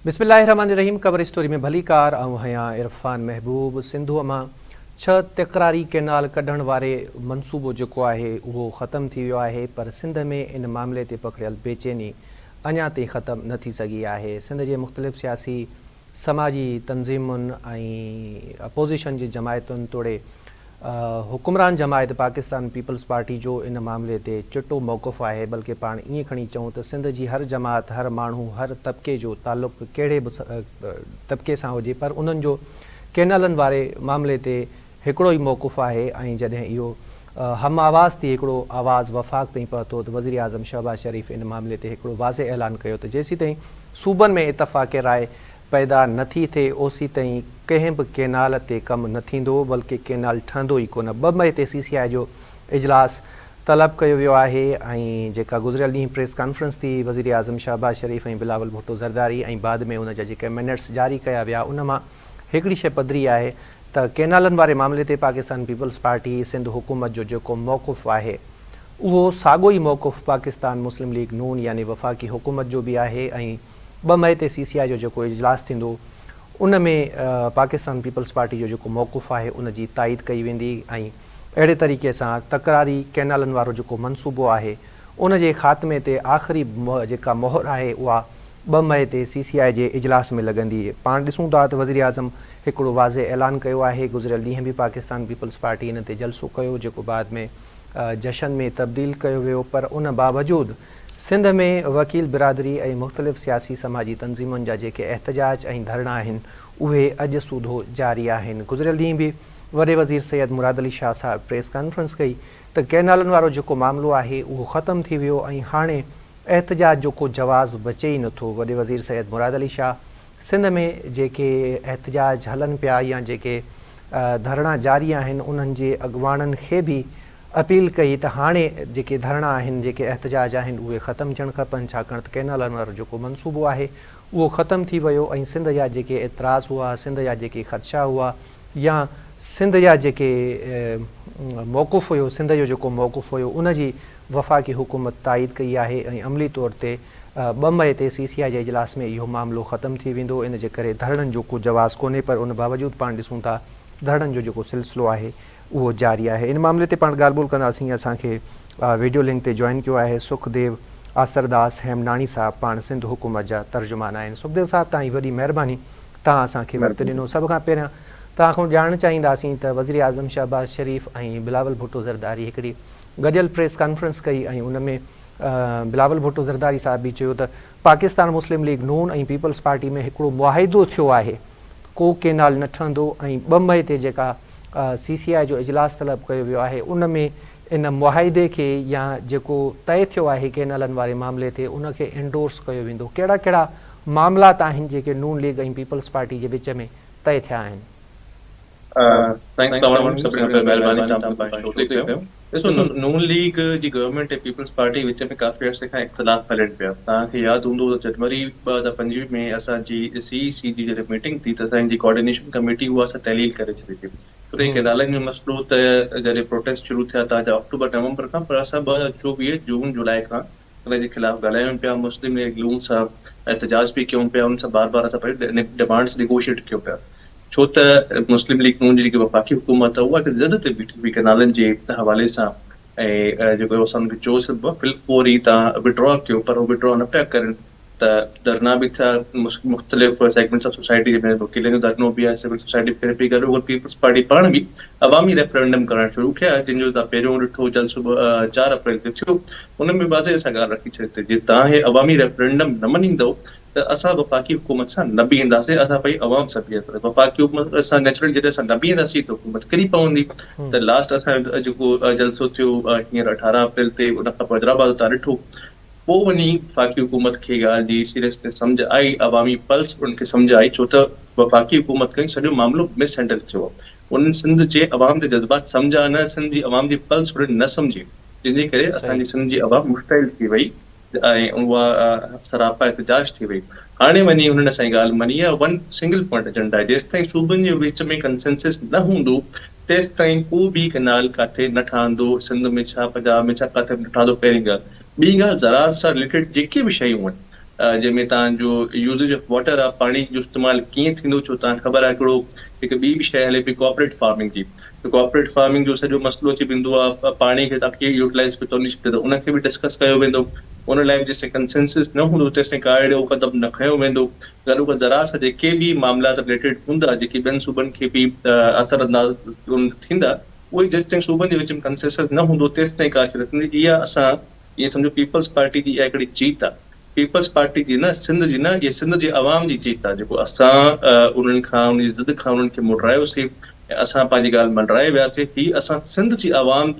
بسم الله الرحمٰن الرحيم ڪور اسٽوري ۾ ڀليڪار آئون هيان عرفان محبوب سنڌوء مان ڇهه تڪراري ڪينال ڪڍڻ واري منصوبو جيڪو آهي اهو ختم ٿي ويو آهي پر سنڌ ۾ ان معاملي تي پکڙيل بيچيني اڃا تائين ختم نه ٿي سگهي آهي سنڌ جي مختلف سياسي سماجي تنظيمن ۽ اپوزيشن جي جماعتن توڙي حڪمران جماعت پاڪستان پيپلز پارٽي جو ان معاملي تي چٽو موقف آهي بلڪه پاڻ ائين کڻي چئون ته سنڌ جي هر جماعت هر ماڻهو هر طبقي جو تعلق ڪهڙي به طبقي سان هجي پر انهن جو ڪينالن واري معاملي تي هڪڙو ئي موقف آهي ۽ جڏهن اهو هم آواز ٿي هڪڙو آواز وفاق تائين پهتو ته وزيراعظم شهباز شريف ان معاملي تي هڪڙو واضح اعلان ڪيو ته جيسيتائين صوبن ۾ اتفاق راء پيدا نه ٿي ٿئي اوسيتائين ڪنهن به ڪينال تي ڪم نه ٿيندو بلڪه ڪينال ٺهندو ئي ڪونه. 2 مئي تي سي سي آء جو اجلاس طلب ڪيو ويو آهي ۽ جيڪا گذريل ڏينهن پريس ڪانفرنس ٿي وزيراعظم شهباز شريف ۽ بلاول ڀٽو زرداري ۽ بعد ۾ ان جا جيڪي منٽس جاري ڪيا ويا ان مان هڪڙي شيء پڌري آهي ته ڪينالن واري معاملي تي پاڪستان پيپلز پارٽي سنڌ حڪومت جو جيڪو موقف آهي اهو ساڳو ئي موقف پاڪستان مسلم ليگ نون يعني وفاقي حڪومت جو به آهي ۽ 2 مئي تي سي سي آء جو جيڪو اجلاس ٿيندو ان ۾ پاڪستان پيپلز پارٽي جو جيڪو موقف آهي ان جي تائيد ڪئي ويندي ۽ اهڙي طريقي سان تڪراري ڪئنالن وارو جيڪو منصوبو آهي ان جي خاتمي تي آخري جيڪا مهر آهي اها 2 مئي تي سي سي آء جي اجلاس ۾ لڳندي. پاڻ ڏسون ٿا ته وزيراعظم هڪڙو واضح اعلان ڪيو آهي، گذريل ڏينهن به پاڪستان پيپلز پارٽي ان تي جلسو ڪيو جيڪو بعد ۾ جشن ۾ تبديل ڪيو ويو پر ان باوجود سنڌ ۾ وڪيل برادري ۽ مختلف سياسي سماجي تنظيمن جا جيڪي احتجاج ۽ ڌرڻا آهن اهي اڄ سوڌو جاري آهن. گذريل ڏينهن به وڏي وزير سيد مراد علي شاهه صاحب پريس ڪانفرنس ڪئي ته ڪئنالن وارو جيڪو معاملو آهي اهو ختم ٿي ويو ۽ هاڻي احتجاج جو ڪو جواز بچي ئي نٿو. وڏي وزير سيد مراد علي شاهه سنڌ ۾ جيڪي احتجاج هلن پيا يا جيڪي ڌرڻا جاري آهن انهن جي اڳواڻن کي به اپيل ڪئي ته هاڻي جيڪي ڌرڻا آهن جيڪي احتجاج آهن اهي ختم ٿيڻ کپن ڇاڪاڻ ته ڪئنالن وارو جيڪو منصوبو آهي اهو ختم ٿي ويو ۽ سنڌ جا جيڪي اعتراض هئا سنڌ جا جيڪي خدشا هئا يا سنڌ جا جيڪي موقف هيو سنڌ جو جيڪو موقف هيو ان جي وفاقي حڪومت تائيد ڪئي آهي ۽ عملي طور تي 2 مئي تي سي سي آء جي اجلاس ۾ اهو معاملو ختم ٿي ويندو ان جي ڪري ڌرڻن جو ڪو جواز ڪونهي پر ان باوجود پاڻ ڏسون ٿا ڌرڻن جو جيڪو سلسلو آهي اهو جاري آهي ان معاملي تي پاڻ ڳالهه ٻولهه ڪنداسين اسان کي ويڊيو لنڪ تي جوائن ڪيو آهي سک ديو آسرداس هيمناڻي صاحب پاڻ سنڌ حڪومت جا ترجمان آهن سک ديو صاحب توهان جي وڏي مهرباني توهان اسان کي وقت ڏنو سڀ کان پهريان توهان کان ڄاڻڻ چاهينداسين ته وزيراعظم شهباز شريف ۽ بلاول ڀٽو زرداري هڪڙي گڏيل پريس ڪانفرنس ڪئي ۽ ان ۾ بلاول ڀٽو زرداري صاحب به چيو ته پاڪستان مسلم ليگ نون ۽ پيپلز پارٽي ۾ هڪڙو معاهدو ٿيو آهي ڪو ڪينال نه ٺهندو ۽ 2 مئي تي جيڪا سي سي آء جو اجلاس طلب ڪيو ويو آهي ان ۾ ان معاهدي کي يا جيڪو طئي ٿيو آهي ڪينالن واري معاملي تي ان کي انڊورس ڪيو ويندو ڪهڙا ڪهڙا معاملات آهن جيڪي نون ليگ ۽ پيپلز پارٽي جي وچ ۾ طئي ٿيا آهن. سائين اسلام عليڪم سڀني کان پهرين مهرباني توهان پنهنجو شو تي ڪيو ڏسو نون ليگ جي گورنمينٽ ۽ پيپلز پارٽي وچ ۾ ڪافي عرصي کان اختلاف هلن پيا توهان کي ياد هوندو ته جنوري 2025 ۾ اسان جي سي اي سي جي جڏهن ميٽنگ ٿي ته اسان جي ڪوآرڊينيشن ڪميٽي اها اسان تحليل ڪري ڇڏي ٿي ڇو ته هي ڪئنالن جو مسئلو ته جڏهن پروٽيسٽ شروع ٿيا توهان جا آڪٽوبر نومبر کان پر اسان 2024 جون جولاء کان ان جي خلاف ڳالهايون پيا، مسلم ليگ نون سان احتجاج به ڪيون پيا، انهن سان بار بار اسان پنهنجون ڊمانڊز نيگوشيئيٽ ڪيون پيا، ڇو ته مسلم ليگ نون جي جيڪي وفاقي حڪومت آهي اها هڪ ضد تي بيٺي هئي ڪئنالن جي حوالي سان ۽ جيڪو اسان انهن کي چيوسين به في الفور ئي توهان وڊرا ڪيو پر هو وڊرا نه پيا ڪرن ته ڌرڻا به ٿيا مختلف سيگمينٽس آف سوسائٽي جنهن ۾ وڪيلن جو ڌرڻو به آهي سول سوسائٽي به ڪري پئي گڏوگڏ پيپلز پارٽي پاڻ به عوامي ريفرنڊم ڪرائڻ شروع ڪيا جنهن جو توهان پهريون ڏٺو جلسو 4 اپريل تي ٿيو ان ۾ واضح اسان ڳالهه رکي ڇڏي ته جي توهان هي عوامي ريفرنڊم نه مڃيندؤ ته اسان وفاقي حڪومت سان نه بيهنداسين اسان پنهنجي عوام سان بيهنداسين وفاقي حڪومت سان نيچرل جڏهن اسان نه بيهنداسين ته حڪومت ڪري پوندي ته لاسٽ اسان جو جيڪو جلسو ٿيو هينئر 18 اپريل تي ان کان پوء حيدرآباد تان ڏٺو پوء وڃي وفاقي حڪومت کي ڳالهه جي سيريسنيس سمجهه آئي، عوامي پلس انهن کي سمجهه آئي ڇو ته وفاقي حڪومت کان سڄو معاملو مس هينڊل ٿيو آهي. انهن سنڌ جي عوام جا جذبات سمجهيا نه، سنڌ جي عوام جي پلس انهن نه سمجهي، جنهن جي ڪري اسان جي سنڌ جي عوام مشتعل ٿي وئي ۽ اها سراپا احتجاج ٿي وئي. هاڻي وڃي انهن اسان جي ڳالهه مڃي آهي، ون سنگل پوائنٽ ايجنڊا آهي، جيستائين صوبن جي وچ ۾ ڪنسنسس نه هوندو تيستائين ڪو به ڪئنال ڪاٿي نه ٺهندو، سنڌ ۾ ڇا پنجاب ۾ ڇا ڪاٿي به نه ٺهندو پهرين ڳالهه. ٻي ڳالهه زراعت سان رليٽيڊ جيڪي به شيون آهن جنهن ۾ توهان جو يوزيج آف واٽر آ پاڻي جو استعمال ڪيئن ٿيندو ڇو توهان کي خبر آ هڪڙو هڪ ٻي به شيء هلي پئي ڪوآپريٽ فارمنگ جي ته ڪوآپريٽ فارمنگ جو سڄو مسئلو اچي ويندو آ پاڻي کي توهان ڪيئن يوٽيلائز ڪيو ٿا ان ته ان کي به ڊسڪس ڪيو ويندو ان لاء به جيستائين ڪنسينسس نه هوندو تيستائين ڪا اهڙو قدم نه کنيو ويندو گڏو گڏ زراعت سان جيڪي به معاملات رليٽيڊ هوندا جيڪي ٻين صوبن کي به اثر انداز ٿيندا اهي جيستائين صوبن جي وچ ۾ ڪنسينسس نه هوندو تيستائين ڪا شيء نه ٿيندي اها اسان ائين سمجهو پيپلز پارٽي جي اها هڪڙي جيت آ. پيپلز پارٽي جي نه، سنڌ جي نه، اها سنڌ جي عوام جي جيت آ جيڪو اسان انهن کان انهن جي ضد کان انهن کي موٽرايوسين ۽ اسان پنهنجي ڳالهه مڃرائي وياسين. هي اسان سنڌ جي عوام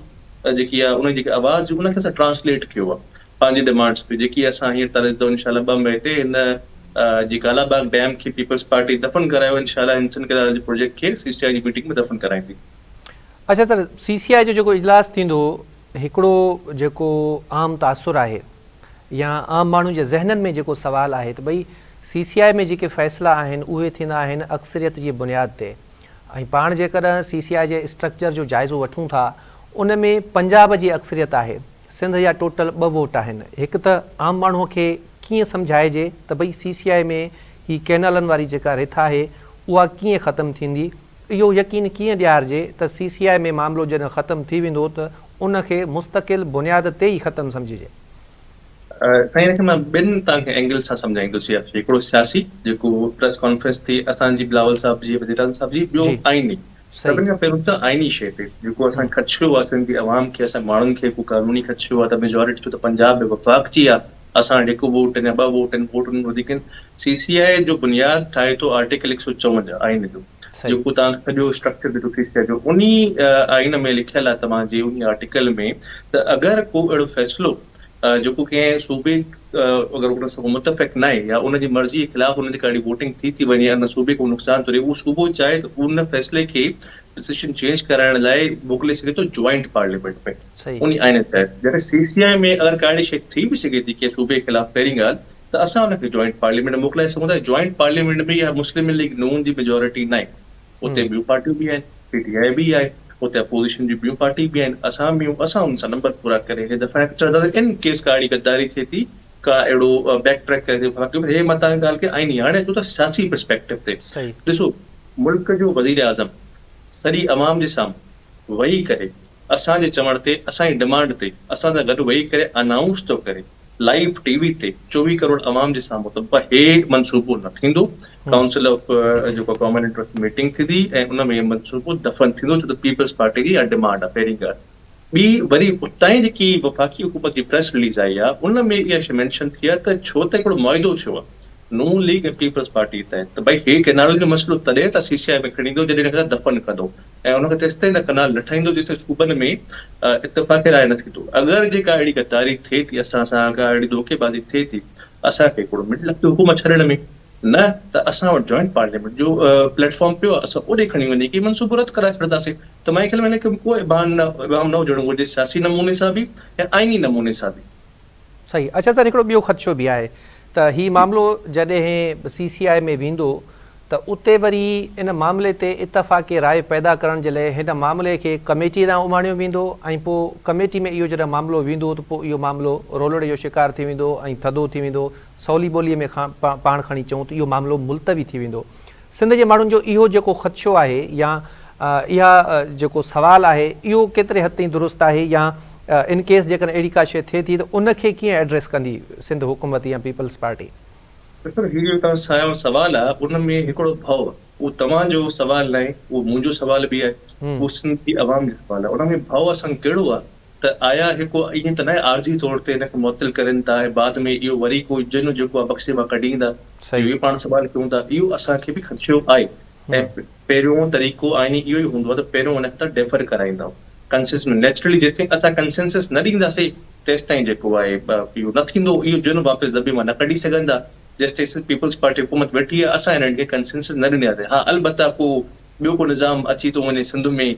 جيڪي آ ان جي جيڪي آواز هئي ان کي اسان ٽرانسليٽ ڪيو آ پنهنجي ڊمانڊس تي جيڪي اسان هينئر تان ڏسندؤ انشاء الله 2 مئي تي هن جي ڪالا باغ ڊيم کي پيپلز پارٽي دفن ڪرايو انشاء الله هن سنڌ ڪئنال جي پروجيڪٽ کي سي سي آء جي ميٽنگ ۾ دفن ڪرائيندي. اڇا سر سي سي آء جو جيڪو اجلاس ٿيندو هڪڙو جيڪو عام تاثر آهي يا عام ماڻهن جي ذهنن ۾ جيڪو سوال آهي ته ڀئي سي سي آء ۾ جيڪي فيصلا آهن اهي ٿيندا آهن اڪثريت جي بنياد تي ۽ پاڻ جيڪڏهن سي سي آء جي اسٽرڪچر جو جائزو وٺون ٿا ان ۾ پنجاب جي اڪثريت آهي سنڌ جا ٽوٽل 2 ووٽ آهن هڪ ته عام ماڻهو کي ڪيئن سمجهائجي ته ڀئي سي سي آء ۾ هي ڪينالن واري جيڪا رٿ آهي اها ڪيئن ختم ٿيندي اهو يقين ڪيئن ڏيارجي ته سي سي آء ۾ معاملو جڏهن ختم ٿي ويندو ته ان کي مستقل بنياد تي ئي ختم سمجهجي. سائين ان کي مان ٻن توهان کي اينگلز سان سمجهائيندس يا هڪڙو سياسي جيڪو پريس ڪانفرنس ٿي اسان جي بلاول صاحب جي وزيراعظم صاحب جي ٻيو آئيني سڀني کان پهريون ته آئيني شيء تي جيڪو اسان کي خدشو آهي سنڌي عوام کي اسان ماڻهن کي ڪو قانوني خدشو آهي ته ميجارٽي ڇو ته پنجاب ۾ وفاق جي آهي اسان وٽ هڪ ووٽ آهن يا 2 ووٽ آهن ووٽ انهن وڌيڪ آهن سي سي آء جو بنياد ٺاهي ٿو آرٽيڪل 154 آئين جو جيڪو توهان کي سڄو اسٽرڪچر ڏٺو ٿي سي جو انهي آئين ۾ لکيل آهي توهان جي انهي آرٽيڪل ۾ ته اگر ڪو اهڙو فيصلو جيڪو ڪنهن صوبي اگر ان سان متفق ناهي يا ان جي مرضي جي خلاف ان جي ڪا اهڙي ووٽنگ ٿي ٿي وڃي ان صوبي کي نقصان ٿو ڏئي اهو صوبو چاهي ته ان فيصلي کي ڊسيشن چينج ڪرائڻ لاء موڪلي سگهي ٿو جوائنٽ پارليامينٽ ۾ انهي آئين تحت جڏهن سي سي آء ۾ اگر ڪا اهڙي شيء ٿي به سگهي ٿي ڪنهن صوبي خلاف پهرين ڳالهه ته اسان ان کي جوائنٽ پارليامينٽ ۾ موڪلائي سگهون ٿا، جوائنٽ پارليامينٽ ۾ اها مسلم ليگ نون جي ميجارٽي ناهي، اتي ٻيون پارٽيون به آهن، پي ٽي آء به آهي، اتي اپوزيشن جون ٻيون پارٽيون به آهن، اسان به آهيون، اسان انهن سان نمبر پورا ڪري هي دفعا چونداسين ان ڪيس ڪا اهڙي غداري ٿئي ٿي، ڪا اهڙو بيڪ ٽريڪ ڪري ٿي وفاقي حڪومت، هي مان توهان کي ڳالهه ڪئي آئيني، هاڻي اچون ٿا سياسي پرسپيڪٽو تي، ڏسو ملڪ جو وزيراعظم سڄي عوام جي سامهون ويهي ڪري اسان جي چوڻ تي، اسان جي ڊمانڊ تي اسان سان گڏ ويهي ڪري انائونس ٿو ڪري لائيو ٽي وي تي 24 ڪروڙ عوام جي سامهون ته بابا هي منصوبو نه ٿيندو، ڪائونسل آف جيڪو ڪامن انٽرسٽ ميٽنگ ٿيندي ۽ ان ۾ هي منصوبو دفن ٿيندو ڇو ته پيپلز پارٽي جي اها ڊمانڊ آهي پهرين ڳالهه. ٻي وري اتان ئي جيڪي وفاقي حڪومت جي پريس رليز آئي آهي ان ۾ اها شيء مينشن ٿي آهي ته ڇو ته هڪڙو معاهدو ٿيو آهي نون ليگ ۽ پيپلز پارٽي تحت ته ڀئي هي ڪئنالن جو مسئلو تڏهن ته سي سي آء ۾ کڻي ايندو جڏهن هن کي دفن ڪندو ۽ ان کي تيستائين ته ڪئنال نه ٺاهيندو جيستائين صوبن ۾ اتفاق راء نه ٿيندو. اگر جي ڪا اهڙي غداري ٿئي ٿي اسان سان ڪا اهڙي ڌوڪي بازي ٿئي ٿي اسان کي هڪڙو منٽ لڳندو حڪومت ڇڏڻ ۾ نه ته اسان وٽ جوائنٽ پارليامينٽ جو پليٽ فارم پيو آهي اسان اوڏي کڻي وڃي ڪي منصوبو رد ڪرائي ڇڏنداسين ته مانجي خيال ۾ هن کي ڪو ابهام نه هجڻ گهرجي سياسي نموني سان به ۽ آئيني نموني سان به. صحيح اڇا سر هڪڙو ٻيو خدشو به آهي ته هي معاملو جڏهن سي سي آء ۾ ويندو ته اتي وري ان معاملي تي اتفاق راء پيدا ڪرڻ جي لاء هن معاملي کي ڪميٽي ڏانهن اماڻيو ويندو ۽ پوء ڪميٽي ۾ اهو جڏهن معاملو ويندو ته پوء اهو معاملو رولڙي جو شڪار ٿي ويندو ۽ ٿڌو ٿي ويندو سولي ٻولي ۾ پاڻ کڻي چئون ته اهو معاملو ملتوي ٿي ويندو سنڌ جي ماڻهن جو اهو جيڪو خدشو آهي يا اها جيڪو سوال آهي اهو ڪيتري حد تائين درست آهي يا ان ڪيس جيڪڏهن اهڙي ڪا شيء ٿئي ٿي ته ان کي ڪيئن ايڊريس ڪندي سنڌ حڪومت يا پيپلز پارٽي؟ ڏسو هي جو توهان سان سوال آهي ان ۾ هڪڙو ڀؤ آهي اهو توهان جو سوال ناهي اهو منهنجو سوال به آهي اهو سنڌ جي عوام جو سوال آهي ان ۾ ڀؤ اسان کي ڪهڙو آهي ته آيا هي ڪو ائين ته ناهي عارضي طور تي هن کي معطل ڪرين ٿا ۽ بعد ۾ اهو وري ڪو جن جيڪو آهي بڪسي مان ڪڍي ايندا اهو ئي پاڻ سوال ڪيون ٿا اهو اسان کي به خدشو آهي ۽ پهريون طريقو آئيني اهو ئي هوندو آهي ته پهريون ان کي تان ڊيفر ڪرائيندائو ڪنسيس ۾ نيچرلي جيستائين اسان ڪنسينسس نه ڏينداسين تيستائين جيڪو آهي اهو نه ٿيندو اهو جن واپس دٻي مان نه ڪڍي سگهندا جيستائين سنڌ پيپلز پارٽي حڪومت ويٺي آهي اسان هنن کي ڪنسينسس نه ڏنياسين ها البته ڪو ٻيو ڪو نظام اچي ٿو وڃي سنڌ ۾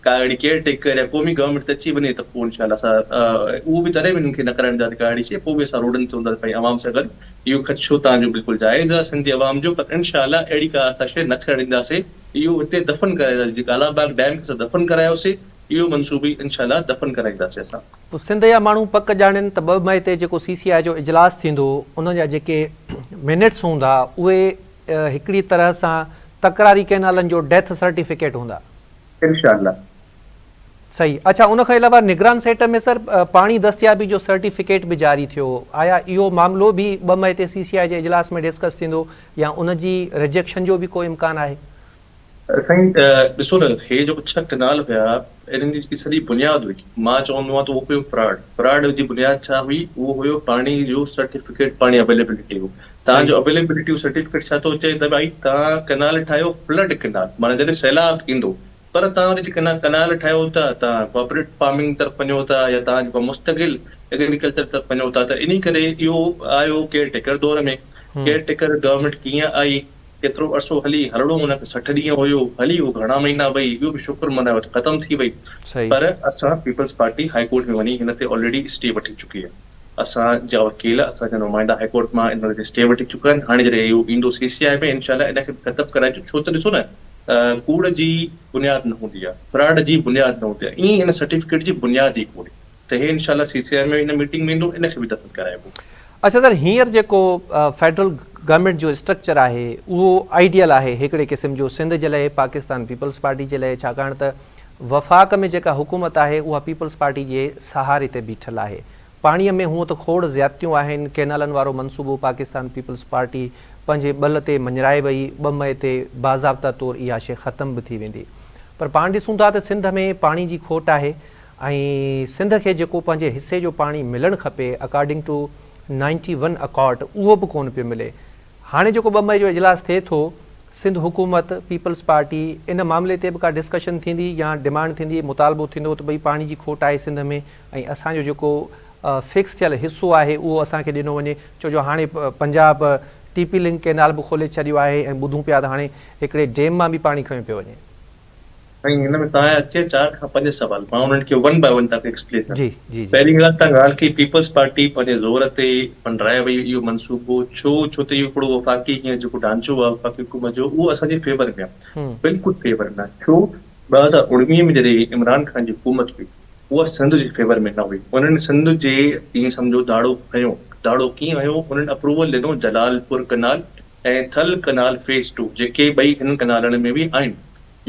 ڪا اهڙي ڪيئر ٽيڪر يا قومي گورنمينٽ ته اچي وڃي ته پوء انشاء الله اسان اهو به تڏهن به انهن کي نه ڪرائڻ ڏينداسين ڪا اهڙي شيء پوء به اسان روڊن تي هونداسين پنهنجي عوام سان گڏ اهو خدشو توهان جو بلڪل جائز آهي سنڌ جي عوام جو پر انشاء الله اهڙي ڪا اسان شيء نه ٿيڻ ڏينداسين اهو هتي دفن ڪرائينداسين جيئن ڪالا باغ ڊيم کي اسان دفن ڪرايوسين اهو منصوبي انشاء الله دفن ڪرائينداسين اسان. پوء سنڌ جا ماڻهو پڪ ڄاڻين ته 2 مئي تي جيڪو سي سي آء جو اجلاس ٿيندو ان جا جيڪي منٽس هوندا اهي هڪڙي طرح سان تڪراري ڪئنالن جو ڊيٿ سرٽيفڪيٽ هوندا. انشاء الله. صحيح اڇا ان کان علاوه نگران سيٽ ۾ سر پاڻي دستيابي جو سرٽيفڪيٽ به جاري ٿيو هو آيا اهو معاملو به 2 مئي تي سي سي آء جي اجلاس ۾ ڊسڪس ٿيندو يا ان جي ريجيڪشن جو به ڪو امڪان آهي؟ سائين ڏسو نه هي جيڪو 6 ڪئنال هيا انهن جي جيڪي سڄي بنياد هئي مان چوندو آهيان ته اهو هيو فراڊ فراڊ جي بنياد ڇا هئي اهو هيو پاڻي جو سرٽيفڪيٽ پاڻي اويليبلٽي هو توهان جو اويليبلٽي جو سرٽيفڪيٽ ڇا ٿو چئي ته ڀائي توهان ڪئنال ٺاهيو فلڊ ڪئنال معنيٰ جڏهن سيلاب ايندو پر توهان ان جي ڪئنال ٺاهيو ٿا توهان ڪوآپريٽ فارمنگ طرف وڃو ٿا يا توهان جيڪو مستقل ايگريڪلچر طرف وڃو ٿا ته انهي ڪري اهو آيو ڪيئر ٽيڪر دور ۾ ڪيئر ٽيڪر گورنمينٽ ڪيئن آئي ڪيترو عرصو هلي، هلڻو هن کي 60 ڏينهن هيو، هلي هو گهڻا مهينا وئي، اهو به شڪر ملهايو ته ختم ٿي وئي، پر اسان پيپلز پارٽي هائي ڪورٽ ۾ وڃي هن تي آلريڊي اسٽي وٺي چڪي آهي، اسان جا وڪيل، اسان جا نمائندا هائي ڪورٽ مان ان تي اسٽي وٺي چڪا آهن، هاڻي جڏهن اهو ايندو سي سي آء ۾ انشاء الله ان کي به ختم ڪرائجو، ڇو ته ڏسو نه ڪوڙ جي بنياد نه هوندي آهي، فراڊ جي بنياد نه هوندي آهي، ائين هن سرٽيفڪيٽ جي بنياد ئي ڪونهي. ته هي انشاء الله سي سي آء ۾ ان ميٽنگ ۾ ايندو ان کي به دفن ڪرائبو. اڇا سر هينئر جيڪو فيڊرل گورنمينٽ جو اسٽرڪچر آهي اهو آئيڊيل آهي هڪڙي قسم جو سنڌ جي لئه پاڪستان پيپلز پارٽي جي لئه ڇاڪاڻ ته وفاق ۾ جيڪا حڪومت آهي اها پيپلز پارٽي جي سهاري تي بيٺل آهي پاڻي ۾ هونء ته کوڙ زيادتيون آهن ڪينالن وارو منصوبو پاڪستان پيپلز پارٽي پنهنجي ٻل تي مڃرائي وئي 2 مئي تي باضابطه طور اها شيء ختم به ٿي ويندي پر پاڻ ڏسون ٿا ته سنڌ ۾ پاڻي جي کوٽ آهي ۽ سنڌ کي جيڪو پنهنجي حصي جو پاڻي ملڻ کپي اڪارڊنگ ٽو 91 اڪارڊ اهو به ڪونه پيو ملي. هاڻي جيڪو 2 مئي جو اجلاس ٿئي ٿو سنڌ حڪومت، پيپلز پارٽي ان معاملي تي به ڪا ڊسڪشن ٿيندي يا ڊمانڊ ٿيندي مطالبو ٿيندو ته ڀئي پاڻي جي کوٽ آهي سنڌ ۾ ۽ اسان جو جيڪو فڪس ٿيل حصو آهي اهو اسان کي ڏنو وڃي ڇو جو هاڻي پنجاب ٽي پي لنڪ ڪئنال به کولي ڇڏيو آهي ۽ ٻڌون پيا ته هاڻي هڪڙي ڊيم مان به پاڻي کنيو پيو وڃي. سائين هن ۾ توهان جا اچي چار کان پنج سوال مان انهن کي ون باء ون توهان کي ايڪسپلين ڪندس. جي جي جي. پهرين ڳالهه توهان ڳالهه ڪئي پيپلز پارٽي پنهنجي زور تي بنرائي وئي اهو منصوبو ڇو ڇو ته اهو هڪڙو وفاقي هينئر جيڪو ڍانچو آهي وفاقي حڪومت جو اهو اسان جي فيور ۾ آهي بلڪل فيور ۾ آهي ڇو 2019 ۾ جڏهن عمران خان جي حڪومت هئي اها سنڌ جي فيور ۾ نه هئي انهن سنڌ جي ائين سمجهو ڌاڙو هنيو ڌاڙو ڪيئن هنيو انهن اپروول ڏنو Jalal Pur canal ۽ Thal canal phase two جيڪي ٻئي هنن ڪئنالن ۾ به آهن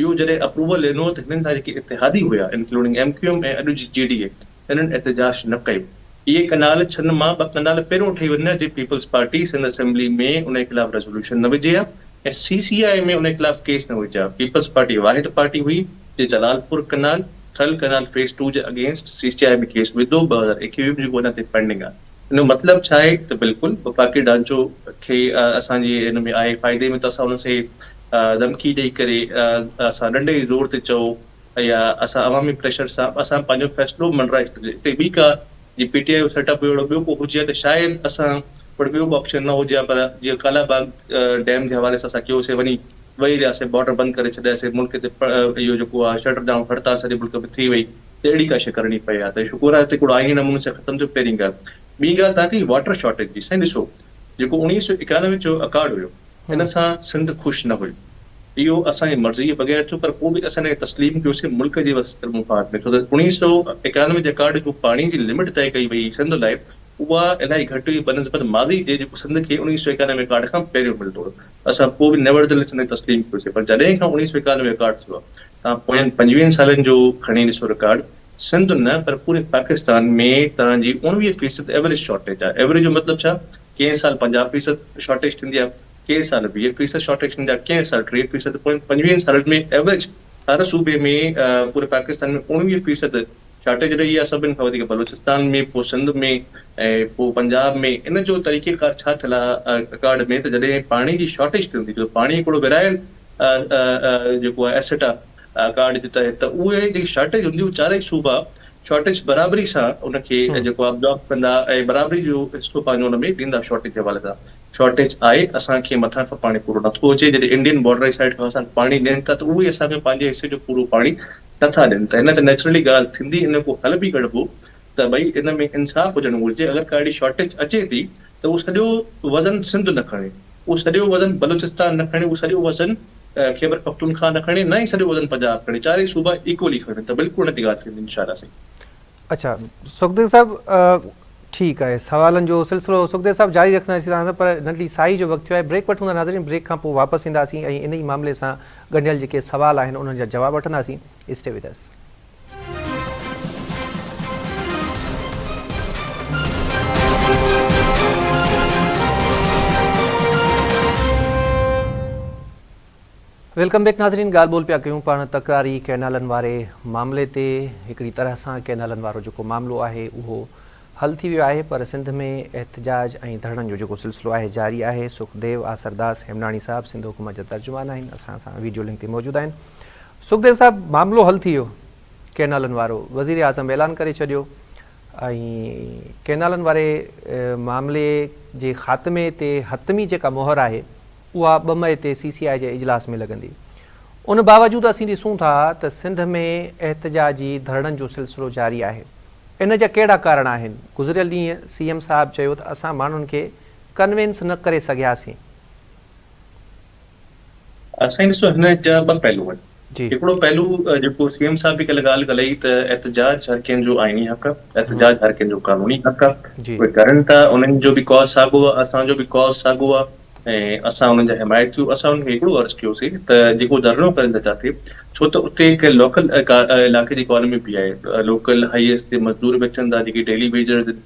اهو جڏهن اپروول ڏنو ته هنن سان جيڪي اتحادي هيا انڪلوڊنگ ايم ڪيو ايم ۽ اڄ جي جي ڊي اي انهن احتجاج نه ڪيو. اهي ڪئنال ڇهن مان ٻه ڪئنال پهريون ٺهي وڃن ها جي پيپلز پارٽي سنڌ اسيمبلي ۾ انهي خلاف ريزوليوشن نه وجهي ها ۽ سي سي آء ۾ انهي خلاف ڪيس نه وجهي ها. پيپلز پارٽي واحد پارٽي هئي جي Jalal Pur canal, Thal canal phase two جي اگينسٽ سي سي آء ۾ ڪيس وڌو 2021 ۾ جيڪو اڃا تائين پينڊنگ آهي. ان جو مطلب ڇا آهي ته بلڪل وفاقي ڍانچو کي اسان جي ان ۾ آهي فائدي ۾ ته اسان ان سي ڌمڪي ڏئي ڪري اسان ڏنڊي جي زور تي چئو يا اسان عوامي پريشر سان اسان پنهنجو فيصلو مڃرائي سگهجي هتي ٻي ڪا جي پي ٽي آء جو سيٽ اپ اهڙو ٻيو ڪو هجي ها ته شايد اسان وٽ ٻيو ڪو آپشن نه هجي ها پر جيئن ڪالا باغ ڊيم جي حوالي سان اسان ڪيوسي وڃي ويهي رهياسي بارڊر بند ڪري ڇڏياسي ملڪ تي اهو جيڪو آهي شٽر ڊائون هڙتال سڄي ملڪ ۾ ٿي وئي ته اهڙي ڪا شيء ڪرڻي پئي ها ته شڪر آهي ته هڪڙو آئيني نموني سان ختم ٿيو پهرين ڳالهه. ٻي ڳالهه توهان ڪئي واٽر شارٽيج جي سائين ڏسو جيڪو 1991 جو اڪارڊ هيو ان سان سنڌ خوش نه هئي اهو اسان جي مرضي جي بغير ٿيو پر پوء به اسان ان کي تسليم ڪيوسين ملڪ جي وسيل مفاد ۾ ڇو ته 1991 جي اڪارڊ جو پاڻي جي لمٽ طئي ڪئي وئي سنڌ لاء اها الاهي گهٽ هئي بنسبت ماضي جي جيڪو سنڌ کي 1991 اڪارڊ کان پهريون ملندو هيو اسان پوء به نيوردليس ان کي تسليم ڪيوسين پر جڏهن کان 1991 اڪارڊ ٿيو آهي توهان پوين 25 سالن جو کڻي ڏسو رڪارڊ، سنڌ نه پر پوري پاڪستان ۾ توهان جي 19 فيصد ايوريج شارٽيج آهي، ايوريج جو مطلب ڇا؟ ڪنهن سال 50 فيصد شارٽيج ٿيندي آهي، ڪنهن سال 20 فيصد شارٽيج ٿيندي آهي، ڪنهن سال 30 فيصد، پوين 25 سالن ۾ ايوريج هر صوبي ۾ پوري پاڪستان ۾ 19 فيصد شارٽيج رهي آهي، سڀن کان وڌيڪ بلوچستان ۾ پوء سنڌ ۾ ۽ پوء پنجاب ۾، ان جو طريقيڪار ڇا ٿيل آهي رڪارڊ ۾ ته جڏهن پاڻي جي شارٽيج ٿيندي ڇو ته پاڻي هڪڙو ورهايل جيڪو آهي ايسيٽ آهي ڪارڊ جي تحت ته اهي جيڪي شارٽيج هوندي اهي چارئي صوبا شارٽيج برابري سان ان کي جيڪو آهي ابزارب ڪندا ۽ برابري جو حصو پنهنجو ان ۾ ڏيندا شارٽيج جي حوالي سان شارٽيج آهي اسان کي مٿان کان پاڻي پورو نٿو اچي جڏهن انڊين بارڊر جي سائيڊ کان اسان کي پاڻي ڏين ٿا ته اهي اسان کي پنهنجي حصي جو پورو پاڻي نٿا ڏين ته هن تي نيچرلي ڳالهه ٿيندي ان جو ڪو حل به ڪڍبو ته ڀئي ان ۾ انصاف هجڻ گهرجي اگر ڪا اهڙي شارٽيج اچي ٿي ته اهو سڄو وزن سنڌ نه کڻي اهو سڄو وزن بلوچستان نه کڻي، اهو سڄو وزن خيبر پختونخوا نه کڻي نه ئي سڄو وزن پنجاب کڻي چارئي صوبا ايڪولي کڻن ته بلڪل ان تي ڳالهه ٿيندي انشاء الله سائين. اڇا سکديو صاحب ٺيڪ آهي سوالن جو سلسلو سکديو صاحب جاري رکنداسين توهان سان پر ننڍڙي ساهي جو وقت ٿيو آهي بريڪ وٺون ٿا ناظرين بريڪ کان پوء واپس اينداسين ۽ انهي معاملي سان ڳنڍيل جيڪي سوال آهن انهن جا جواب وٺنداسين stay with us. Welcome back ناظرين ڳالهه ٻولهه پيا ڪيون پاڻ تڪراري ڪئنالن واري معاملي تي هڪڙي طرح سان ڪئنالن وارو جيڪو معاملو آهي اهو حل ٿي ويو آهي پر سنڌ ۾ احتجاج ۽ ڌرڻن جو جيڪو سلسلو آهي جاري آهي سکديو آسرداس هيمناڻي صاحب سنڌ حڪومت جا ترجمان آهن اسان سان ويڊيو لنڪ تي موجود آهن سکديو صاحب معاملو حل ٿي ويو ڪئنالن وارو وزير اعظم اعلان ڪري ڇڏيو ۽ ڪئنالن واري معاملي جي خاتمي تي حتمي جيڪا مهر آهي اها ٻه مئي تي سي سي آء جي اجلاس ۾ لڳندي. ان باوجود اسين ڏسون ٿا ته سنڌ ۾ احتجاجي ڌرڻن جو سلسلو جاري آهي. ان جا ڪهڙا ڪارڻ آهن؟ گذريل ڏينهن سي ايم صاحب چيو ته اسان ماڻهن کي ڪنوينس نه ڪري سگهياسين. سائين ڏسو هن جا ٻه پهلو آهن. هڪڙو پهلو جيڪو سي ايم صاحب به ڪلهه ڳالهه ڪئي ته احتجاج هر ڪنهن جو آئيني حق آهي، احتجاج هر ڪنهن جو قانوني حق آهي، اهي ڪرن ٿا انهن جو به ڪاز ساڳو آهي، اسان جو به ڪاز ساڳو آهي ۽ اسان انهن جا حمايتي اسان انهن کي هڪڙو عرض ڪيوسين ته جيڪو ڌرڻو ڪرن ٿا جاتي ڇو ته اتي هڪ لوڪل علائقي جي اڪانومي به آهي، لوڪل هائيسٽ تي مزدور به اچن ٿا جيڪي ڊيلي ويجرز آهن.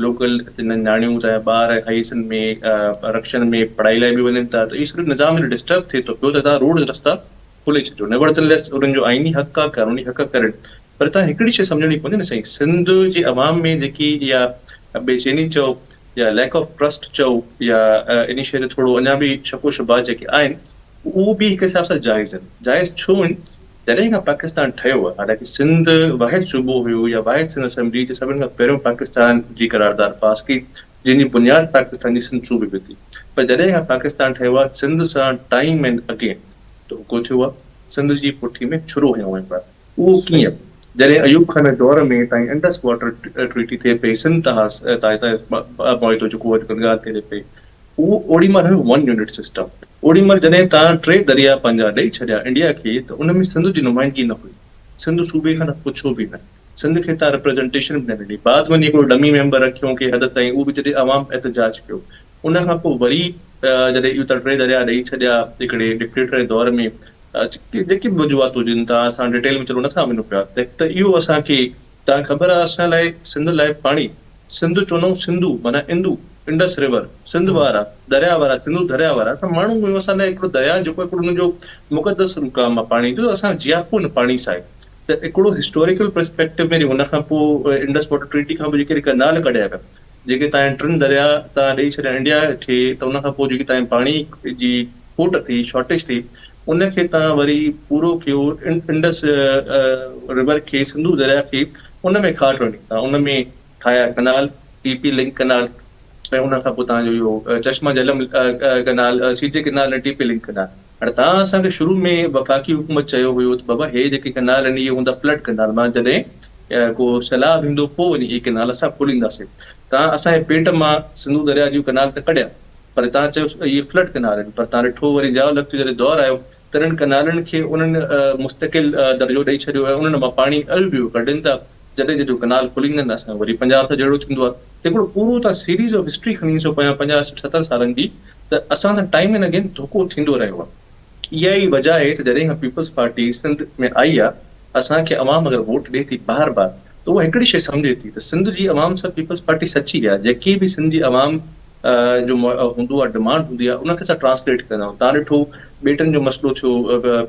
لوڪل نياڻيون ته ٻار هائيسن ۾ رڪشن ۾ پڙهائي لاء به وڃن ٿا ته اهو سڄو نظام جڏهن ڊسٽرب ٿئي ٿو پيو ته توهان روڊ رستا کولي ڇڏيو نيورٿليس انهن جو آئيني حق آهي قانوني حق آهي ڪرن پر توهان هڪڙي شيء سمجهڻي پوندي نه سائين سنڌ جي عوام ۾ جيڪي اها بي چيني چئو يا ليڪ آف ٽرسٽ چئو يا انهي شيء تي ٿورو اڃا به شڪ و شبهات جيڪي آهن اهو به هڪ حساب سان جائز آهن جائز ڇو آهن جڏهن کان پاڪستان ٺهيو آهي، حالانڪه سنڌ واحد صوبو هيو يا واحد سنڌ اسيمبلي جي سڀن کان پهريون پاڪستان جي قرارداد پاس ڪئي، جنهن جي بنياد پاڪستان جي سنڌ صوبي وڌي. پر جڏهن کان پاڪستان ٺهيو آهي، سنڌ سان ٽائيم اينڊ اگين ڌوڪو ٿيو آهي، سنڌ جي پٺي ۾ ڇرو هنيو ويو آهي. اهو ڪيئن؟ جڏهن ايوب خان جي دور ۾ تائين انڊس واٽر ٽريٽي ٿئي پئي، سنڌ تان معاهدو جيڪو اڄڪلهه ڳالهه ٿئي پئي، اهو اوڏي مهل هيو ون يونٽ سسٽم. اوڏي مهل جڏهن توهان ٽي درياء پنهنجا ڏئي ڇڏيا انڊيا کي ته ان ۾ سنڌ جي نمائندگي نه هئي. سنڌ صوبي کان ته پڇو به نه. سنڌ کي توهان رپريزنٽيشن به نه ڏني. بعد وڃي هڪڙو ڊمي ميمبر رکيو ڪنهن حد تائين اهو به جڏهن عوام احتجاج ڪيو. ان کان پوء وري جڏهن اهو توهان ٽي درياء ڏئي ڇڏيا هڪڙي ڊڪٽيٽر جي دور ۾ جيڪي به وجوهات هجن توهان اسان ڊيٽيل ۾ چلو نٿا وڃون پيا ته اهو اسان کي توهان کي خبر آهي اسان لاء سنڌ لاء پاڻي سنڌ چونئون سنڌو معنيٰ اندو، انڊس ريور، سنڌ وارا، درياء وارا، سنڌو درياء وارا، اسان ماڻهو آهيون، اسان لاء هڪڙو درياء جيڪو هڪڙو ان جو مقدس مقام آهي پاڻي جو، اسان جياپو ان پاڻي سان آهي ته هڪڙو هسٽوريڪل پرسپيڪٽو ۾ ان کان پوء انڊس واٽر ٽريٽي کان پوء جيڪي ڪئنال ڪڍيا ويا، جيڪي تان ٽن درياء تان ڏئي ڇڏيا انڊيا کي ته ان کان پوء جيڪي تان پاڻي جي کوٽ ٿي، شارٽيج ٿي، ان کي تان وري پورو ڪيو انڊس ريور کي، سنڌو درياء کي ان ۾ کاٽ وڃي تان ان ۾ ٺاهيا ڪئنال، ٽي پي لنڪ ڪئنال ۽ ان کان پوء تان جو اهو Chashma Jhelum canal, C J canal ۽ T P link canal. هاڻي تان اسان کي شروع ۾ وفاقي حڪومت چيو هيو ته بابا هي جيڪي ڪئنال آهن اهي هوندا فلڊ ڪئنال معنيٰ جڏهن ڪو سيلاب ايندو پوء وڃي اهي ڪئنال اسان کولينداسين. تان اسان جي پيٽ مان سنڌو درياء جون ڪئنال ته ڪڍيا پر تان چيو اهي فلڊ ڪئنال آهن پر تان ڏٺو وري ضياء الحق جو جڏهن دور آيو تنھن ڪئنالن کي انھن مستقل درجو ڏئي ڇڏيو ۽ انھن مان پاڻي اڄ به اھو ڪڍن ٿا. جڏھن جڏھن ڪئنال کليندا آھن اسان وري پنجاب سان جھيڙو ٿيندو آھي ته ھڪڙو پورو تان سيريز آف ھسٽري کڻي اچو پنجاھ سٺ ستر سالن جي ته اسان سان ٽائيم اينڊ اگين ڌوڪو ٿيندو رھيو آھي. اھا ئي وجه آھي ته جڏھن کان پيپلز پارٽي سنڌ ۾ آئي آھي اسان کي عوام اگر ووٽ ڏئي ٿي بار بار ته اھا ھڪڙي شيء سمجھي ٿي ته سنڌ جي عوام سان پيپلز پارٽي سچي آھي جيڪي به سنڌ جي عوام جو هوندو آهي ڊمانڊ هوندي آهي ان کي اسان ٽرانسليٽ ڪندا آهيون تان ڏٺو ٻيٽن جو مسئلو ٿيو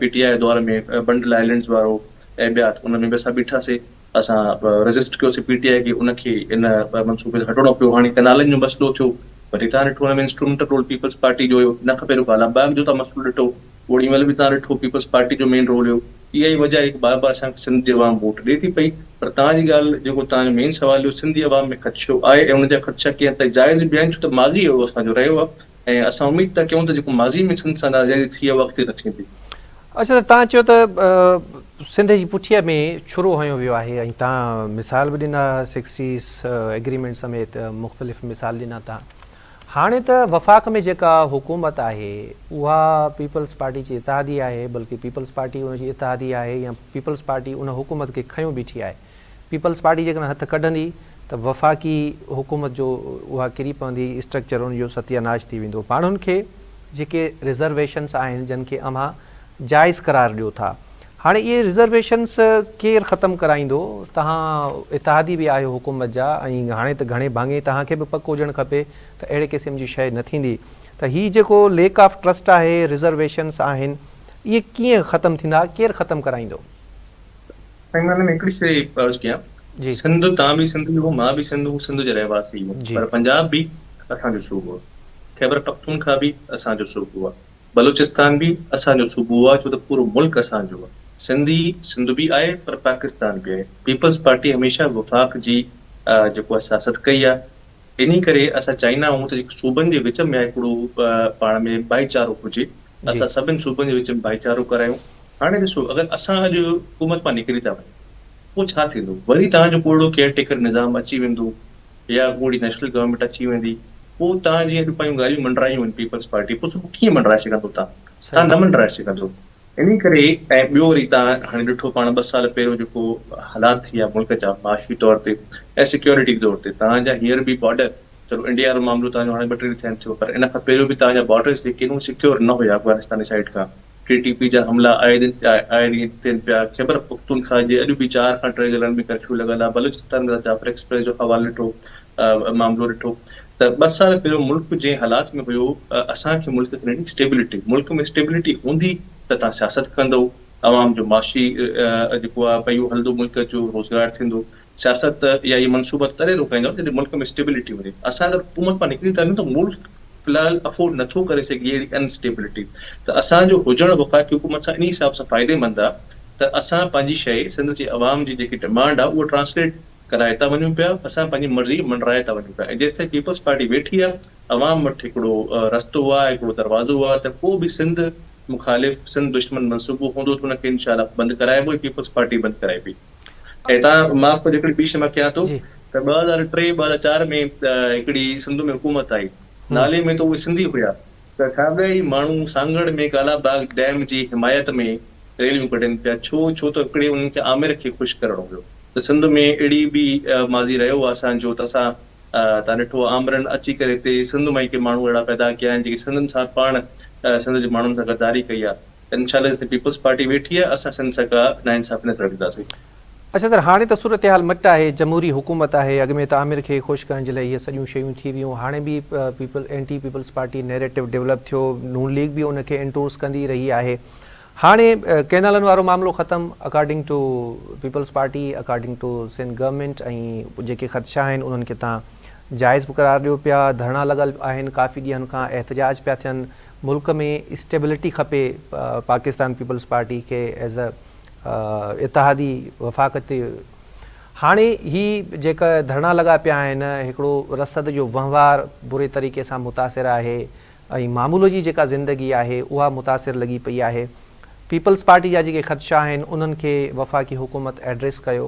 پي ٽي آء دور ۾ بنڊل آئلينڊز وارو ۽ ٻيا ته ان ۾ به اسان بيٺاسي اسان ريزسٽ ڪيوسي پي ٽي آء کي ان کي ان منصوبي تان هٽڻو پيو هاڻي ڪنالن جو مسئلو ٿيو وري تان ڏٺو ان ۾ انسٽرومينٽل رول پيپلز پارٽي جو هيو ان کان پهريون ڪالا باغ جو تان مسئلو ڏٺو اوڏي مهل به توهان ڏٺو پيپلز پارٽي جو مين رول هيو. اها ئي وجه آهي ته بار بار اسان کي سنڌ جي عوام ووٽ ڏئي ٿي پئي پر توهان جي ڳالهه جيڪو توهان جو مين سوال هيو سنڌ جي عوام ۾ خدشو آهي ۽ ان جا خدشا ڪنهن حد تائين جائز به آهن ڇو ته ماضي اهڙو اسان جو رهيو آهي ۽ اسان اميد ٿا ڪيون ته جيڪو ماضي ۾ سنڌ سان ناجائزي ٿي آهي اها اڳتي نه ٿيندي. اڇا سر توهان چيو ته سنڌ جي پٺيء ۾ ڇرو هنيو ويو آهي ۽ توهان مثال به ڏنا سڪسٽيز ايگريمينٽ سميت مختلف مثال ڏنا توهان. هاڻي ته وفاق ۾ جيڪا حڪومت آهي اها پيپلز پارٽي جي اتحادي آهي بلڪه پيپلز پارٽي ان جي اتحادي آهي يا پيپلز پارٽي ان حڪومت کي کنيو بيٺي آهي. پيپلز پارٽي جيڪڏهن هٿ ڪڍندي ته وفاقي حڪومت جو اها ڪري پوندي اسٽرڪچر ان جو ستياناش ٿي ويندو. ماڻهن کي جيڪي رزرويشنس آهن جن کي اوهان جائز قرار ڏيو ٿا هاڻي اهي رزرويشنس ڪير ختم ڪرائيندو توهان اتحادي به آهيو حڪومت جا ۽ هاڻي ته گهڻي ڀاڱي توهان کي به پڪ هجڻ کپي ته اهڙي قسم جي شيء نه ٿيندي ته هي جيڪو ليڪ آف ٽرسٽ آهي رزرويشنس آهن اهي ڪيئن ختم ٿيندا ڪير ختم ڪرائيندو؟ سائين مان هن ۾ هڪڙي شيء عرض ڪيان سنڌ توهان به سنڌي هو مان به سنڌ سنڌ جا رهواسي آهيون پر پنجاب به اسان جو صوبو آهي خيبر پختونخوا به اسان جو صوبو آهي بلوچستان به اسان جو صوبو آ ڇو ته پورو ملڪ اسان جو آ. سنڌي سنڌ به آهي پر پاڪستان به آهي. پيپلز پارٽي هميشه وفاق جي جيڪو آ سياست ڪئي آ انهي ڪري اسان چاهيندا آهيون ته جيڪو صوبن جي وچ ۾ هڪڙو پاڻ ۾ ڀائيچارو هجي اسان سڀن صوبن جي وچ ۾ ڀائيچارو ڪرايون. هاڻي ڏسو اگر اسان اڄ حڪومت مان نڪري ٿا وڃون پوء ڇا ٿيندو وري توهان جو ڪو اهڙو ڪيئر ٽيڪر نظام اچي ويندو يا ڪو اهڙي نيشنل گورنمينٽ اچي ويندي پوء توهان جيئن اڄ پنهنجون ڳالهيون منڊرايون آهن پيپلز پارٽي پوء صبح ڪيئن منڊرائي سگهندو توهان توهان نه منڊرائي سگهندو انهي ڪري ۽ ٻيو وري توهان هاڻي ڏٺو پاڻ ٻه سال پهريون جيڪو حالات ٿي ويا ملڪ جا معاشي طور تي ۽ سيڪيورٽي طور تي توهان جا هينئر به بارڊر چلو انڊيا وارو معاملو توهان جو هاڻي ٻه ٽي ڏينهن ٿيا آهن ٿيو پر ان کان پهريون به توهان جا بارڊرز جيڪي آهن اهي سيڪيور نه هيا افغانستان جي سائيڊ کان ٽي ٽي پي جا حملا آئي ڏينهن آئي ڏينهن ٿين پيا، خيبر پختونخوا جي اڄ به چار کان ٽي ضلعن ۾ ڪرفيو لڳل آهي، بلوچستان ۾ جعفر ايڪسپريس جو حوالو ڏٺو معاملو ڏٺو ته ٻه سال پهريون ملڪ جنهن حالات ۾ هيو اسان کي ملڪ کي ڏني اسٽيبلٽي ملڪ ۾ اسٽيبلٽي هوندي ته تان سياست ڪندو عوام جو معاشي جيڪو آهي پيو هلندو ملڪ جو روزگار ٿيندو سياست يا اهي منصوبا تڏهن روڪائيندا جڏهن ملڪ ۾ اسٽيبلٽي هجي. اسان اگر حڪومت مان نڪري ٿا وڃون ته ملڪ في الحال افورڊ نه ٿو ڪري سگهي اهڙي ان اسٽيبلٽي ته اسان جو هجڻ وفاقي حڪومت سان انهي حساب سان فائديمند آ ته اسان پنهنجي شيء سنڌ جي عوام جي جيڪي ڊمانڊ آ اهو ٽرانسليٽ ڪرائي ٿا وڃون پيا اسان پنهنجي مرضي منڊرائي ٿا وڃون پيا ۽ جيستائين پيپلز پارٽي ويٺي آ عوام وٽ هڪڙو رستو آ هڪڙو دروازو آ ته ڪو به سنڌ مخالف سنڌ دشمن منصوبو هوندو ته ان کي انشاء الله بند ڪرائبو ۽ پيپلز پارٽي بند ڪرائبي. ۽ تان معاف ڪجو هڪڙي ٻي شي مان ڪيان ٿو ته 2003 2004 ۾ هڪڙي سنڌ ۾ حڪومت آئي نالي ۾ ته اهي سنڌي هيا ته ساڳيا ئي ماڻهو سانگهڙ ۾ ڪالا باغ ڊيم جي حمايت ۾ ريليون ڪڍن پيا ڇو ڇو ته هڪڙي انهن کي آمر کي خوش ڪرڻو هيو ته سنڌ ۾ اهڙي به ماضي رهيو آهي اسان جو ته اسان تان ڏٺو آمرن اچي ڪري هتي سنڌ مان ئي ڪي ماڻهو اهڙا پيدا ڪيا آهن جيڪي سنڌين سان پاڻ سنڌ جي ماڻهن سان غداري ڪئي آهي انشاء الله جيستائين پيپلز پارٽي ويٺي آهي اسان سنڌ سان ڪا ناانصافي نه ٿيڻ ڏينداسين. اڇا سر هاڻي ته صورتحال مٽ آهي جمهوري حڪومت آهي اڳ ۾ ته آمر کي خوش ڪرڻ جي لاء اهي سڄيون شيون ٿي ويون هاڻي به people anti peoples party narrative develop ٿيو نون ليگ به ان کي انڊورس ڪندي رهي آهي هاڻي ڪينالن وارو معاملو ختم according to peoples party according to Sindh government ۽ جيڪي خدشا آهن انهن کي تان جائز به قرار ڏيو پيا ڌرڻا لڳل آهن ڪافي ڏينهن کان احتجاج پيا ٿين ملڪ ۾ اسٽيبلٽي کپي پاڪستان پيپلز پارٽي کي ايز ا اتحادي وفاق تي هاڻي هي جيڪا ڌرڻا لڳا پيا آهن هڪڙو رسد جو وهنوار بري طريقي سان متاثر آهي ۽ معمول جي جيڪا زندگي آهي اها متاثر لڳي پئي آهي پيپلز پارٽي جا جيڪي خدشا آهن انهن کي وفاقي حڪومت ايڊريس ڪيو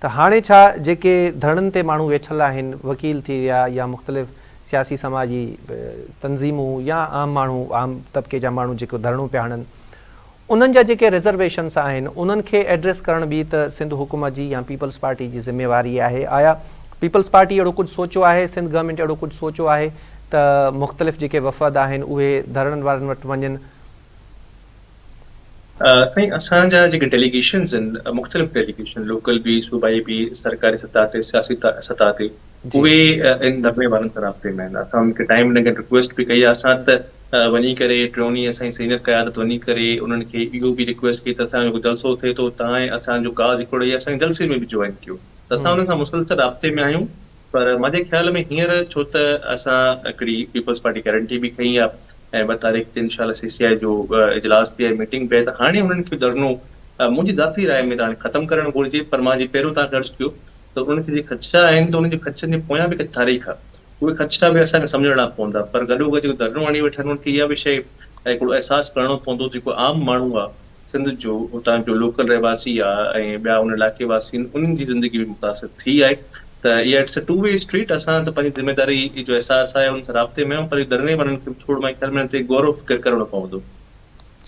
ته هاڻي ڇا جيڪي ڌرڻن تي ماڻهو ويٺل آهن وڪيل ٿي ويا يا مختلف سياسي سماجي تنظيمون يا عام ماڻهو عام طبقي جا ماڻهو جيڪو ڌرڻو پيا هڻن انهن جا جيڪي رزرويشنس آهن انهن کي ايڊريس ڪرڻ به ته سنڌ حڪومت جي يا پيپلز پارٽي جي ذميواري آهي آيا پيپلز پارٽي اهڙو ڪجهه سوچيو آهي سنڌ گورنمينٽ اهڙو ڪجهه سوچيو آهي ته مختلف جيڪي وفد آهن اهي ڌرڻن وارن وٽ وڃن. سائين اسان جا جيڪي ڊيليگيشنز آهن مختلف ڊيليگيشن لوڪل به صوبائي به سرڪاري سطح تي سياسي سطح تي اهي ان ڌرڻي وارن سان رابطي ۾ آهن اسان انهن کي ٽائيم اينڊ اگين رڪويسٽ به ڪئي آهي اسان ته وڃي ڪري ٽيون ڏينهن اسان جي سينئر قيادت وڃي ڪري انهن کي اهو به رڪويسٽ ڪئي ته اسان جو جلسو ٿئي ٿو تان اسان جو ڪاز هڪڙو ئي آهي اسان کي جلسي ۾ به جوائن ڪيو ته اسان انهن سان مسلسل رابطي ۾ آهيون پر منهنجي خيال ۾ هينئر ڇو ته اسان هڪڙي پيپلز پارٽي گارنٽي به کنئي آهي ۽ ٻه تاريخ تي انشاء الله سي سي آء جو اجلاس به آهي ميٽنگ به آهي ته هاڻي انهن کي ڌرڻو منهنجي ذاتي راء ۾ ته هاڻي ختم ڪرڻ گهرجي پر مان جيئن پهريون توهان کي عرض ڪيو ته انهن کي جيڪي خدشا آهن ته انهن جي خدشن جي پويان به هڪ تاريخ آهي اهي خدشا به اسان کي سمجهڻا پوندا پر گڏوگڏ جيڪو ڌرڻو هڻي ويٺا آهن انهن کي اها به شيء هڪڙو احساس ڪرڻو پوندو ته جيڪو عام ماڻهو آهي سنڌ جو اتان جو لوڪل رهواسي آ ۽ ٻيا ان علائقي واسي آهن انهن جي زندگي به متاثر ٿي آهي ته اها it's a two way street اسان ته پنهنجي ذميداري جو احساس آهي انهن سان رابطي ۾ آهيون پر ڌرڻي وارن کي به ٿورو منهنجي خيال ۾ ان تي غور و فڪر ڪرڻو پوندو.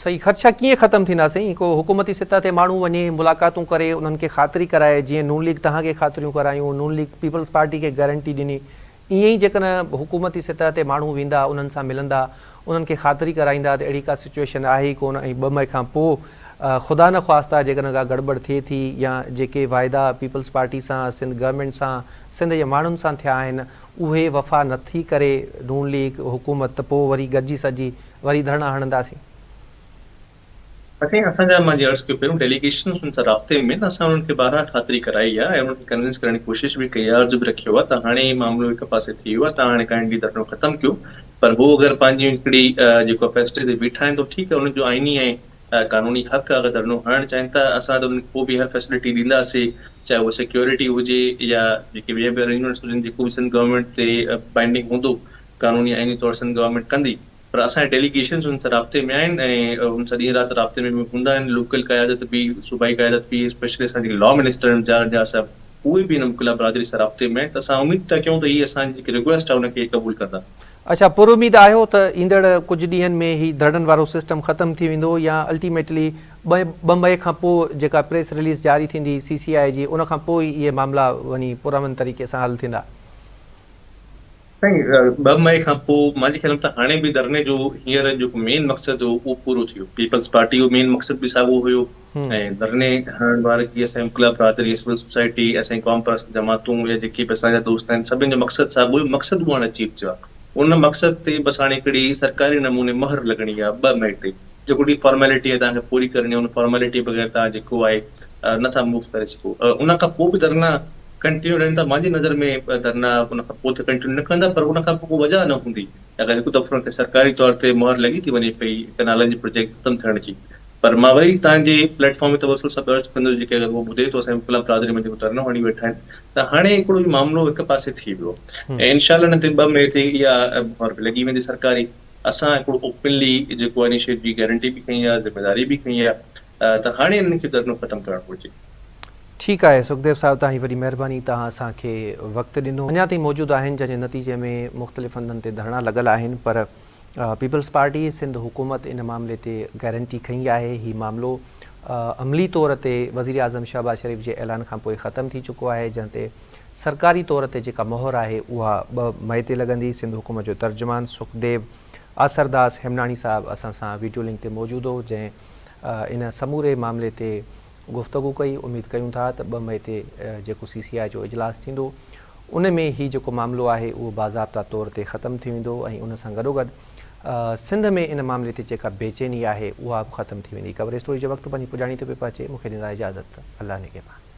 صحيح خدشا ڪيئن ختم ٿيندا سائين ڪو حڪومتي سطح تي ماڻهو وڃي ملاقاتون ڪري انهن کي خاطري ڪرائي جيئن نون ليگ توهان کي خاطريون ڪرايون نون ليگ پيپلز پارٽي کي گارنٽي ڏني ائين ئي جيڪڏهن حڪومتي سطح تي ماڻهو ويندا انهن سان ملندا انهن کي خاطري ڪرائيندا ته اهڙي ڪا سچوئيشن آهي ئي ڪونه ۽ 2 مئي کان پوء خدا نخواسته جيڪڏهن ڪا گڙٻڙ ٿئي ٿي يا جيڪي واعدا پيپلز پارٽي سان سنڌ گورنمينٽ سان سنڌ جي ماڻهن سان ٿيا آهن اهي وفا نٿي ڪري نون ليگ حڪومت ته پوء وري گڏجي سڏجي وري ڌرڻا هڻنداسين. سائين اسان جا مان جيئن عرض ڪيو پهريون ڊيليگيشنس انهن سان رابطي ۾ آهن اسان انهن کي بارها خاطري ڪرائي آهي ۽ انهن کي ڪنوينس ڪرڻ جي ڪوشش به ڪئي آهي عرض به رکيو آهي ته هاڻي هي معاملو هڪ پاسي ٿي ويو آهي توهان هاڻي ڪائنڊلي ڌرڻو ختم ڪيو پر هو اگر پنهنجي هڪڙي جيڪو فيصلي تي بيٺا آهن ته ٺيڪ آهي انهن جو آئيني ۽ قانوني حق آهي اگر ڌرڻو هڻڻ چاهين ٿا اسان ته انهن کي پوء به هر فيسلٽي ڏينداسين چاهي اهو سيڪيورٽي هجي يا جيڪي ٻيا به ارينجمينٽس هجن جيڪو به سنڌ گورنمينٽ تي بائنڊنگ هوندو قانوني آئيني طور سنڌ گورنمينٽ ڪندي. پر اسان جا ڊيليگيشنز ان سان رابطي ۾ آهن ۽ ان سان ڏينهن رات رابطي ۾ به هوندا آهن لوڪل قيادت به صوبائي قيادت به اسپيشلي اسان جي لا منسٽر آهن ضياء رنجار صاحب اهي به ان وڪلا برادري سان رابطي ۾ آهن ته اسان اميد ٿا ڪيون ته هي اسان جي جيڪي رڪويسٽ آهي ان کي قبول ڪندا. اڇا پر اميد آهيو ته ايندڙ ڪجهه ڏينهن ۾ هي ڌرڻن وارو سسٽم ختم ٿي ويندو يا الٽيميٽلي 2 مئي کان پوء جيڪا پريس رليز جاري ٿيندي سي سي آء جي ان کان پوء ئي اهي معاملا وڃي پرامن طريقي سان حل ٿيندا؟ سائين 2 مئي کان پوء مانجي خيال ۾ ته هاڻي به ڌرڻي جو هينئر جيڪو مين مقصد هو اهو پورو ٿي ويو. پيپلز پارٽي جو مين مقصد به ساڳيو هيو ۽ ڌرڻي هڻڻ واري جي اسان جي انقلاب برادري، سول سوسائٽي، اسان جي قوم پرست جماعتون يا جيڪي به اسان جا دوست آهن سڀني جو مقصد ساڳيو هيو، مقصد اهو هاڻي اچيو ٿيو آهي. ان مقصد تي بس هاڻي هڪڙي سرڪاري نموني مهر لڳڻي آهي 2 مئي تي جيڪو هڪڙي فارميلٽي آهي توهان کي پوري ڪرڻي آهي ان فارميلٽي بغير توهان جيڪو آهي نه ٿا موو ڪري سگهو. ان کان پوء به ڌرڻا ڪنٽينيو رهن ٿا مانجي نظر ۾ ڌرڻا ان کان پوء ته ڪنٽينيو نه ڪندا پر ان کان پوء ڪو وجهه نه هوندي اگر هڪ دفعو انهن کي سرڪاري طور تي مهر لڳي ٿي وڃي پئي ڪئنالن جي پروجيڪٽ ختم ٿيڻ جي پر مان وري توهان جي پليٽ فارم جي توسل سان به عرض ڪندس جيڪي اگر هو ٻڌي ٿو اسان جي مڪلام برادري ۾ جيڪو ڌرڻو هڻي ويٺا آهن ته هاڻي هڪڙو هي معاملو هڪ پاسي ٿي ويو ۽ انشاء الله ان تي 2 مئي تي اها مهر به لڳي ويندي سرڪاري اسان هڪڙو اوپنلي جيڪو آهي ان شيء جي گارنٽي به کنئي آهي ذميواري به کنئي آهي ته هاڻي انهن کي ڌرڻو ختم ڪرڻ گهرجي. ٺيڪ آهي سکديو صاحب توهان جي وڏي مهرباني توهان اسان کي وقت ڏنو. اڃا تائين موجود آهن جنهن جي نتيجي ۾ مختلف هنڌن تي ڌرڻا لڳل آهن پر پيپلز پارٽي سنڌ حڪومت ان معاملي تي گارنٽي کنئي آهي هي معاملو عملي طور تي وزيراعظم شهباز شريف جي اعلان کان پوء ختم ٿي چڪو آهي جنهن تي سرڪاري طور تي جيڪا مهر آهي اها 2 مئي تي لڳندي سنڌ حڪومت جو ترجمان سکديو آسرداس هيمناڻي صاحب اسان سان ويڊيو لنڪ تي موجود هو جنهن ان سموري معاملي تي گفتگو ڪئي، اميد ڪيون ٿا ته 2 مئي تي جيڪو سي سي آء جو اجلاس ٿيندو ان ۾ هي جيڪو معاملو آهي اهو باضابطا طور تي ختم ٿي ويندو ۽ ان سان گڏوگڏ سنڌ ۾ ان معاملي تي جيڪا بيچيني آهي اها به ختم ٿي ويندي. ڪور اسٽوري جو وقت پنهنجي پڄاڻي تي پيو پهچي، مون کي ڏيندا اجازت، الله نگهبان.